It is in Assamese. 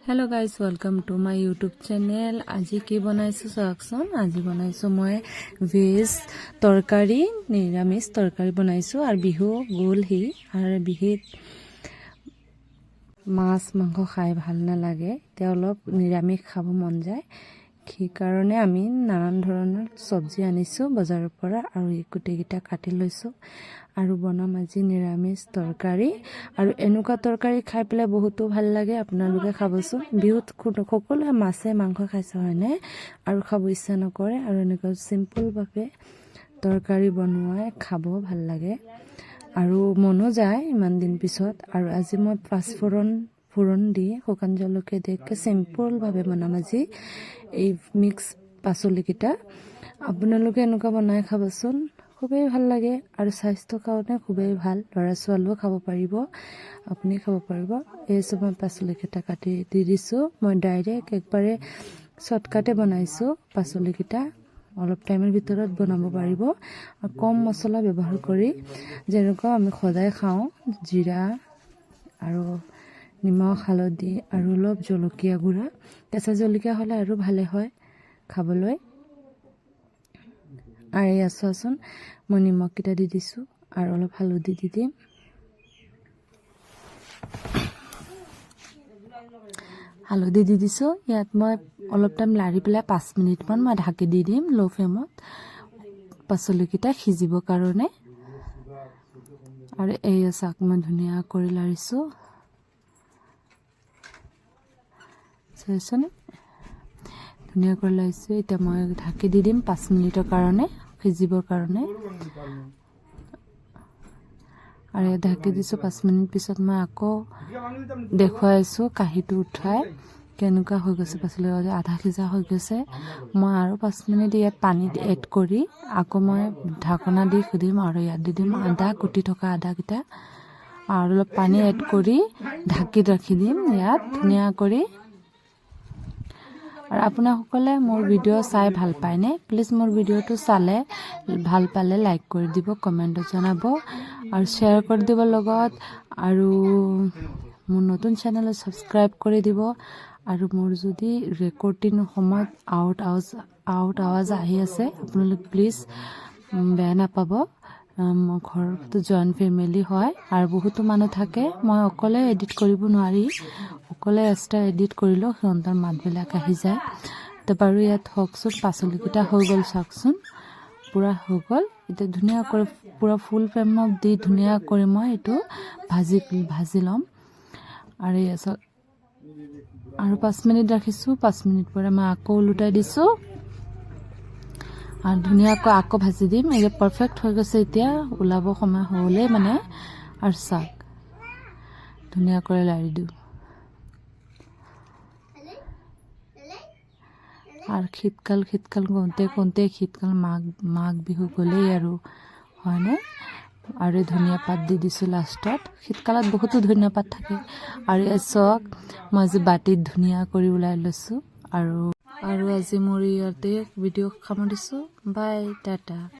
Hello guys, welcome to my YouTube channel. আজি কি বনাইছোঁ চাওকচোন। আজি বনাইছোঁ মই ভেজ তৰকাৰী, নিৰামিষ তৰকাৰী বনাইছোঁ। আৰু বিহু গ'লহি আৰু বিহুত মাছ মাংস খাই ভাল নালাগে। এতিয়া অলপ নিৰামিষ খাব মন যায়। সেইকাৰণে আমি নানান ধৰণৰ চব্জি আনিছোঁ বজাৰৰ পৰা আৰু এই গোটেইকেইটা কাটি লৈছোঁ আৰু বনাম আজি নিৰামিষ তৰকাৰী। আৰু এনেকুৱা তৰকাৰী খাই পেলাই বহুতো ভাল লাগে। আপোনালোকে খাবচোন। বিহুত সকলোৱে মাছে মাংস খাইছে, হয়নে? আৰু খাব ইচ্ছা নকৰে। আৰু এনেকুৱা চিম্পুলভাৱে তৰকাৰী বনোৱাই খাব ভাল লাগে আৰু মনো যায় ইমান দিন পিছত। আৰু আজি মই পাঁচফোৰণ ফোৰণ দি, শুকান জলকীয়া দি একে চিম্পুলভাৱে বনাম আজি এই মিক্স পাচলিকেইটা। আপোনালোকে এনেকুৱা বনাই খাবচোন, খুবেই ভাল লাগে আৰু স্বাস্থ্যৰ কাৰণে খুবেই ভাল। ল'ৰা ছোৱালীও খাব পাৰিব, আপুনি খাব পাৰিব। এই চব মই পাচলিকেইটা কাটি দি দিছোঁ। মই ডাইৰেক্ট একবাৰে শ্বৰ্টকাটে বনাইছোঁ পাচলিকেইটা। অলপ টাইমৰ ভিতৰত বনাব পাৰিব আৰু কম মছলা ব্যৱহাৰ কৰি, যেনেকুৱা আমি সদায় খাওঁ, জিৰা আৰু নিমখ, হালধি আৰু অলপ জলকীয়া গুড়া। কেঁচা জলকীয়া হ'লে আৰু ভালে হয় খাবলৈ। আৰু এয়া চোৱাচোন, মই নিমখকেইটা দি দিছোঁ আৰু অলপ হালধি দি দিম। হালধি দি দিছোঁ। ইয়াত মই অলপ টাইম লাৰি পেলাই 5 মিনিটমান মই ঢাকি দি দিম ল' ফ্লেমত, পাচলিকেইটা সিজিবৰ কাৰণে। আৰু এয়া চাওক, মই ধুনীয়া কৰি লাৰিছোঁ। চাইছেনে? ধুনীয়াকৈ লাৰিছোঁ। এতিয়া মই ঢাকি দি দিম 5 মিনিটৰ কাৰণে, সিজিবৰ কাৰণে। আৰু ইয়াত ঢাকি দিছোঁ। 5 মিনিট পিছত মই আকৌ দেখুৱাইছোঁ কাঁহীটো উঠাই কেনেকুৱা হৈ গৈছে। পাচলি আধা সিজা হৈ গৈছে। মই আৰু 5 মিনিট ইয়াত পানীত এড কৰি আকৌ মই ঢাকনা দি সুধিম। আৰু ইয়াত দি দিম আদা, কুটি থকা আদাকেইটা, আৰু অলপ পানী এড কৰি ঢাকি ৰাখি দিম ইয়াত ধুনীয়া কৰি। আৰু আপোনাসকলে মোৰ ভিডিঅ' চাই ভাল পায়নে? প্লিজ মোৰ ভিডিঅ'টো চালে ভাল পালে লাইক কৰি দিব, কমেণ্টত জনাব আৰু শ্বেয়াৰ কৰি দিব লগত। আৰু মোৰ নতুন চেনেলত ছাবস্ক্ৰাইব কৰি দিব। আৰু মোৰ যদি ৰেকৰ্ডিং সময়ত আউট আৱাজ আহি আছে, আপোনালোক প্লিজ বেয়া নাপাব। মোৰ ঘৰতো জইণ্ট ফেমিলি হয় আৰু বহুতো মানুহ থাকে। মই অকলে এডিট কৰিব নোৱাৰি। অকলে এক্সট্ৰা এডিট কৰিলেও সিহঁতৰ মাতবিলাক আহি যায়। তো বাৰু, ইয়াত হওকচোন, পাচলিকেইটা হৈ গ'ল। চাওকচোন, পূৰা হৈ গ'ল। এতিয়া ধুনীয়া কৰি পূৰা ফুল ফ্লেমত দি ধুনীয়া কৰি মই এইটো ভাজি ভাজি ল'ম। আৰু ইয়াত আৰু 5 মিনিট ৰাখিছোঁ। 5 মিনিট পৰা মই আকৌ ওলোটাই দিছোঁ আৰু ধুনীয়াকৈ আকৌ ভাজি দিম। এতিয়া পাৰফেক্ট হৈ গৈছে। এতিয়া ওলাব সময় হ'লেই মানে। আৰু চাওক, ধুনীয়াকৈ লাৰি দিওঁ। আৰু শীতকাল শীতকাল কওঁতে কওঁতে শীতকাল মাঘ মাঘ বিহু গ'লেই আৰু, হয়নে? আৰু ধনিয়া পাত দি দিছোঁ লাষ্টত। শীতকালত বহুতো ধনিয়া পাত থাকে। আৰু ইয়াত চাওক, মই আজি বাতিত ধুনীয়া কৰি ওলাই লৈছোঁ। আৰু আজি মোৰ ইয়াতে ভিডিঅ' সামৰিছোঁ। বাই, টাটা।